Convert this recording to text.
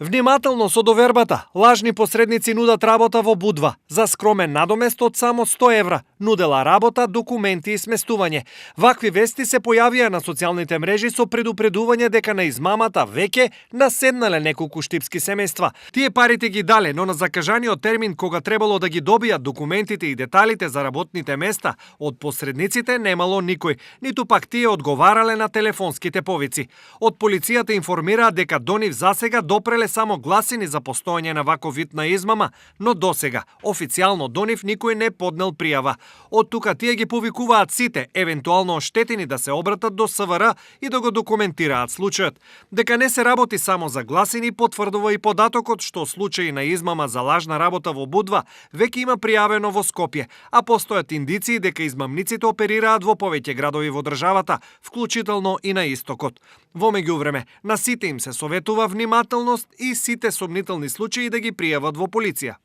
Внимателно со довербата, лажни посредници нудат работа во Будва за скромен надомест од само 100 евра. Нудела работа, документи и сместување. Вакви вести се појавија на социјалните мрежи со предупредување дека на измамата веќе наседнале неколку штипски семејства. Тие парите ги дале, но на закажаниот термин кога требало да ги добијат документите и деталите за работните места, од посредниците немало никој, ниту пак тие одговарале на телефонските повици. Од полицијата информираат дека до нив засега допреле само гласини за постоење на ваков вид на измама, но досега официјално до нив никој не поднел пријава. Од тука тие ги повикуваат сите евентуално оштетени да се обратат до СВР и да го документираат случајот. Дека не се работи само за гласини потврдува и податокот што случаи на измама за лажна работа во Будва веќе има пријавено во Скопје, а постојат индиции дека измамниците оперираат во повеќе градови во државата, вклучително и на истокот. Во меѓувреме, на сите им се советува внимателност и сите сомнителни случаи да ги пријават во полиција.